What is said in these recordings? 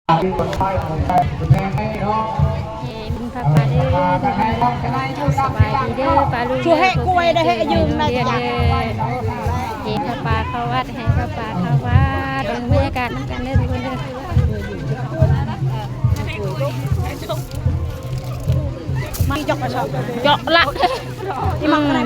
ແຫ່ບຸນຜ້າປ່າເດີ ສະບາຍດີເດີ ປ້າລຸງເດີ ພວກລູກໄປໂຮງຮຽນເດີ ແຫ່ຜ້າປ່າເຂົ້າວັດ ແຫ່ຜ້າປ່າເຂົ້າວັດ ເບິ່ງບັນຍາກາດນຳກັນເດີທຸກຄົນເດີ. ມາຈົກລະ ທີ່ມັນ ອື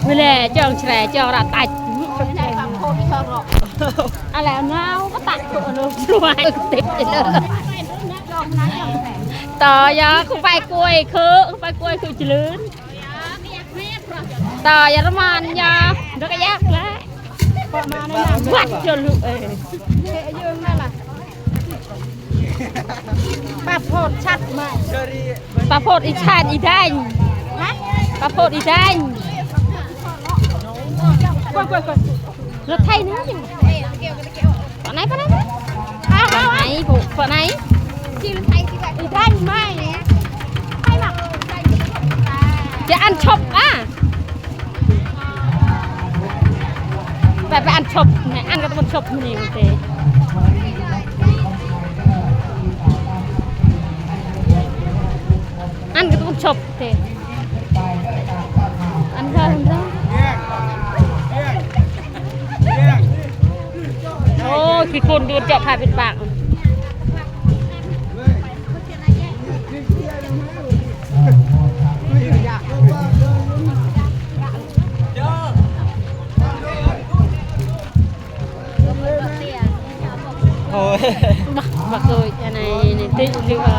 ມ ແລະ ຈ້ອງແຊ ຈ້ອງລະຕັດ ອະແລ້ວນາວກໍຕັດໂຕໂລດວຍເຕັມເລີຍ ຕໍ່ຢາ ຄືໄປກວຍ ຄືໄປກວຍ ຄືຈະເລີນ ຕໍ່ຢາລະມານຢາ ດອກກະຢາກແລະ ວັດຈົນລູກເອີຍ ເຊຍຢືນນັ້ນລະ. ປາໂພດຊັດໃໝ່ ປາໂພດອີສານອີແດງ ຮະ ປາໂພດອີແດງ ກົດ ກົດ ກົດ ລົດໄຖນີ້ ປາໄນ ປາໄນ ປາໄນ ປາໄນ ອີແດງໃໝ່ ໄປມາ ຈະອັນຊົບອະ. ໄປ ໄປອັນຊົບ ອັນກໍຕ້ອງຊົບນີ້ເຕ ອັນກໍຕ້ອງຊົບເຕ ອັນເດີ ອັນເດີ ໂອ້ ຂີ້ຝຸ່ນດູດເຈາະຜ້າປິດປາກ. ໂອ້ຍ ບັກ ບັກໂອ້ຍ ອັນນີ້ ນີ້ຕິດຢູ່ ເອີ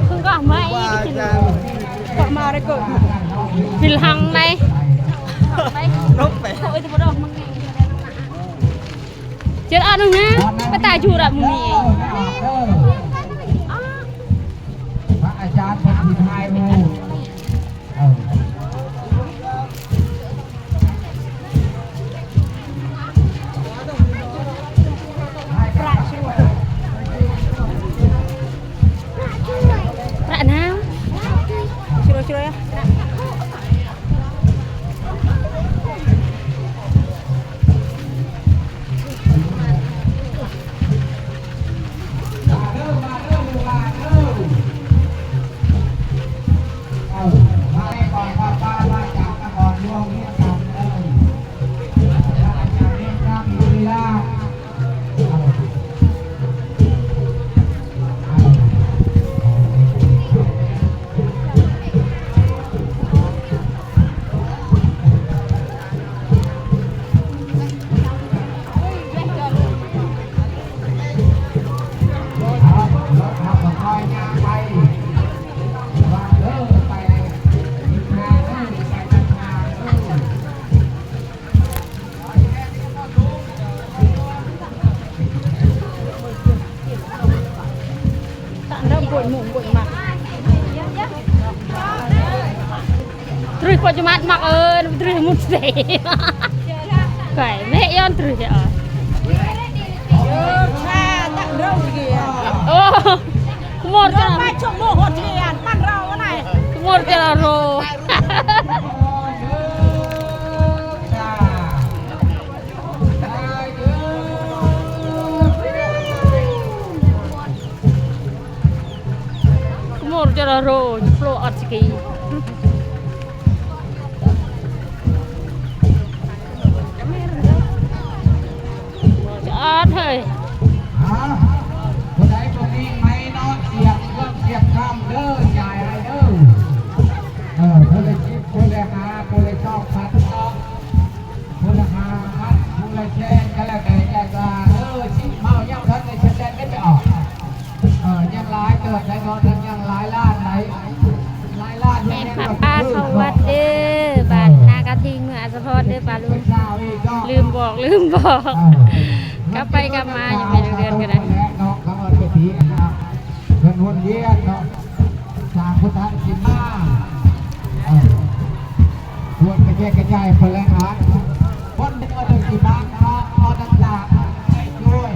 ເພິ່ນກໍເອົາມາອີກ ເພິ່ນກໍມາໄດ້ກໍ ປິນຫັງໄດ ລົບໄປ. ເຈັດອັນນະ ໄປຕາຍຢູ່ລະມື້ນີ້ ພະອາຈານເພິ່ນຊິຖ່າຍຮູບ ເອີ ພະນາງ Tandang buat mung buat mak. Terus kau jemat mak eh, terus mesti. Kai, meh yon terus ya. Oh, kumur kan. Cuk mohon dia, pan rau nai. Kumur kan ro. Kumur jara ro, jeplo at siki. At hei. ຮະ ຜູ້ໃດບໍ່ມີໄມ້ເນາະ ສຽບເຄື່ອງສຽບຄຳເດີ ຈ່າຍໃຫ້ເດີ. ເອີ ຜູ້ລະສິບ ຜູ້ລະຫ້າ ຜູ້ລະສອງພັນເນາະ. ຜູ້ລະຫ້າພັນ ຜູ້ລະແສນ ກໍແລ້ວແຕ່ ແຕ່ວ່າ ເອີ ຊິເມົາຍັງບໍ່ທັນໄດ້ສະແດງໄດ້ໄປອອກ. ເອີ ຍັງຫຼາຍເຕີບໄດ໋ເນາະ ຍັງຫຼາຍລ້ານໄດ໋ ຫຼາຍລ້ານ. ແມ່ນພາເຂົ້າວັດເດີ ບ້ານນາກະທິງ ເມືອງອາສະພອນເດີ ປ້າລຸງ. ລືມບອກ ລືມບອກ ເອີ ກັບໄປກັບມາຢູ່ ແມ່ນເດືອນກໍໄດ້ ເນາະ ເຂົາເອີ້ນໄປທີ່ອັນນັ້ນ ເພິ່ນວົນວຽນເນາະ ສາງພຸດທະຊິມາ ເອີ ຄວນກະແຈກກະຈາຍເພິ່ນແຫຼະ ຄົນເປັນອອເດີຊິບານເນາະ ອອເດີຈາກຊ່ວຍ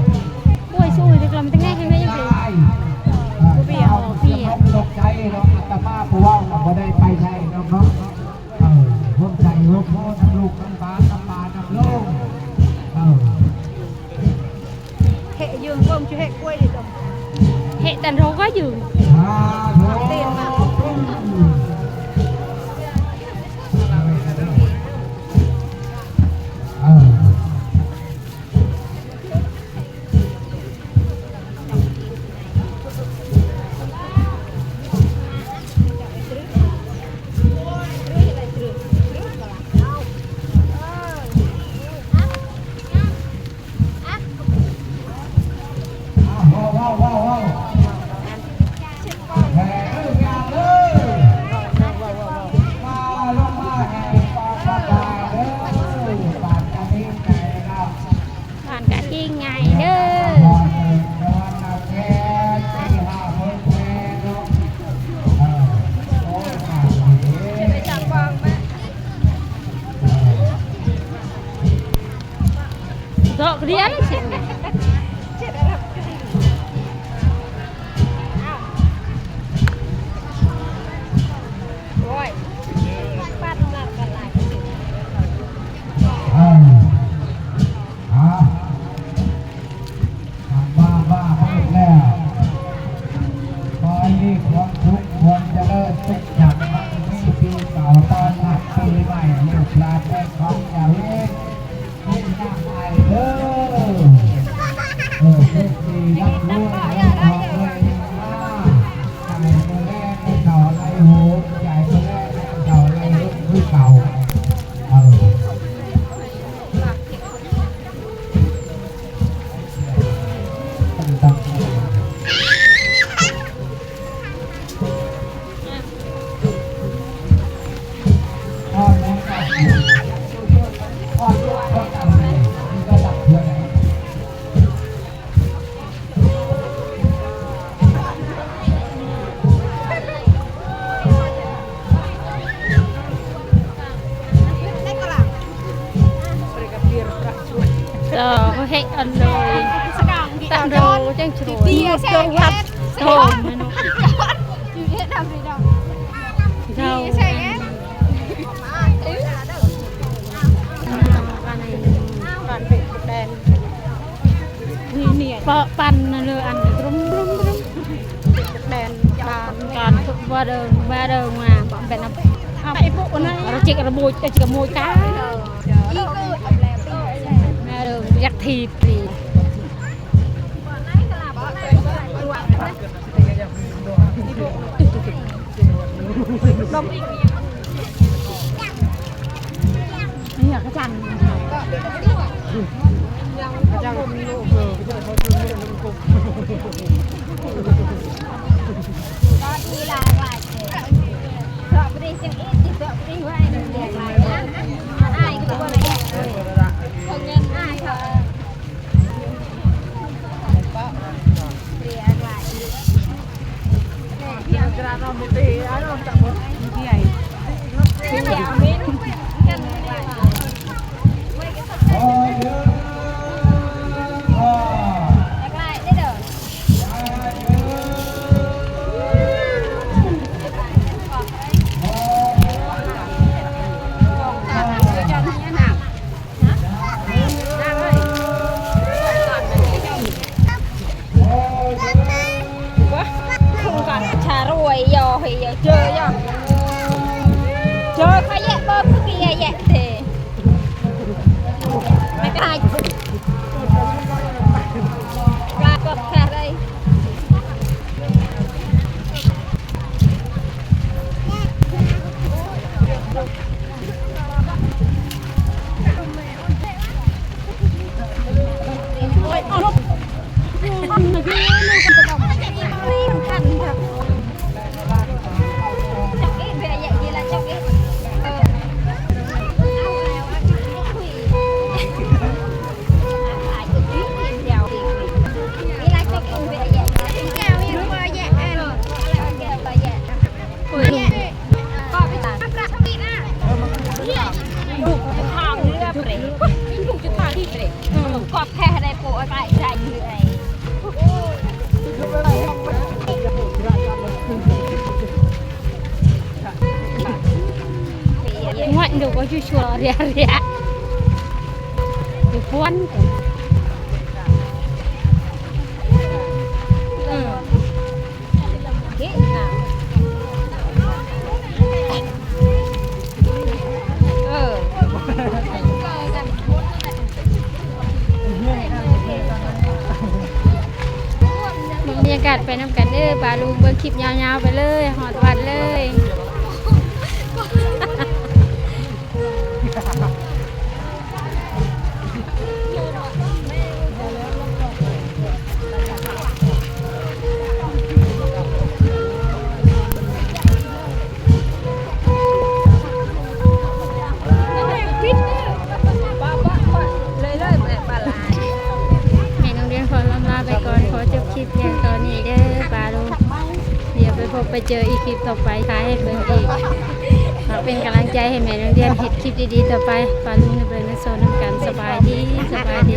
ໂອ້ຍ ສູ້ເດັກລະມັນຕັ້ງແນ່ແຮງແນ່ຢູ່ເດ ເອີ ບໍ່ເປັນຫຍັງ ບໍ່ເປັນຫຍັງ ຕົກໃຈເນາະ ອາດຕະມາຜູ້ເວົ້າກໍບໍ່ໄດ້ໄປໃສດອກເນາະ. ເອີ ຮ່ວມໃຈຮ່ວມໂພນຳລູກນຳຫຼານນຳປ້ານຳລຸງ ເອີ Hễ tần rô có dữ. Tên mà. Bạn cả chi ngày đó. Dok dia ni sini. Ôi. Pan lah kan lah. Hamba ມາເບິດແລ້ວ. ຂໍໃຫ້ມີຄວາມສຸກຄວາມຈະເລີນ ສຸກສັນ ມັນມີປີເກົ່າຕ້ອນຮັບປີໃໝ່ ລູກຫຼານແມ່ຂອງເຈົ້າເອງ ເປັນນາງໄອເດີ ເອີ ເປັນທີ່ຮັກຮູ້ໃນຂອງເອີຍມາ ໃຈມື້ແລງໃຫ້ເຂົາໄຫຼໂຫມ ໃຈມື້ແລງໃຫ້ເຂົາໄຫຼໂຫມຄືເກົ່າ ເອີ. ເອີ ເຮັດອັນໂດຍ ຕັນໂດ ຈັງຊະໂດຍ ເດ ໂດ ເຈົ້າ ເປາະປັນເລີ ອັນ ກຣຸມ ກຣຸມ ກຣຸມ ແດນ ການ ການ ວ່າເດີ ວ່າເດີ ມາ ເປັນ ເອົາ ເອົາ ເອົາ ເຈັກ ລະໂມຍ ເຈັກ ລະໂມຍ ກາ ວ່າເດີ ຢາກຖີບ ນີ້ຂະຈັນ ຂະຈັນ ເອີ ຂະຈັນ ກໍມີຫຼາກຫຼາຍ ເພາະບໍ່ໄດ້ຈັ່ງອີກ ເພາະບໍ່ໄດ້ວ່າຫຼາກຫຼາຍ ອ້າຍກໍບໍ່ໄດ້ ເຂົາເງິນອ້າຍເຂົາ. Ngoại ndu có chu chua ria ria. Cái cuốn. ກາດໄປນຳກັນເດີ ປ້າລຸງເບິ່ງຄລິບຍາວໆໄປເລີຍ ຮອດວັດເລີຍ. ແມ່ນ້ອງດຽນຂໍລ່ຳລາໄປກ່ອນ ຂໍຈົບຄລິບພຽງເທົ່ານີ້ເດີປ້າລຸງ. ດຽວໄປພົບໄປເຈີອີກຄລິບຕໍ່ໄປ ຖ່າຍໃຫ້ເບິ່ງອີກ ຝາກເປັນກຳລັງໃຈໃຫ້ແມ່ນ້ອງດຽນເຮັດຄລິບດີໆຕໍ່ໄປ. ປ້າລຸງໄດ້ເບິ່ງໄດ້ຊົມນຳກັນ. ສະບາຍດີ ສະບາຍດີ.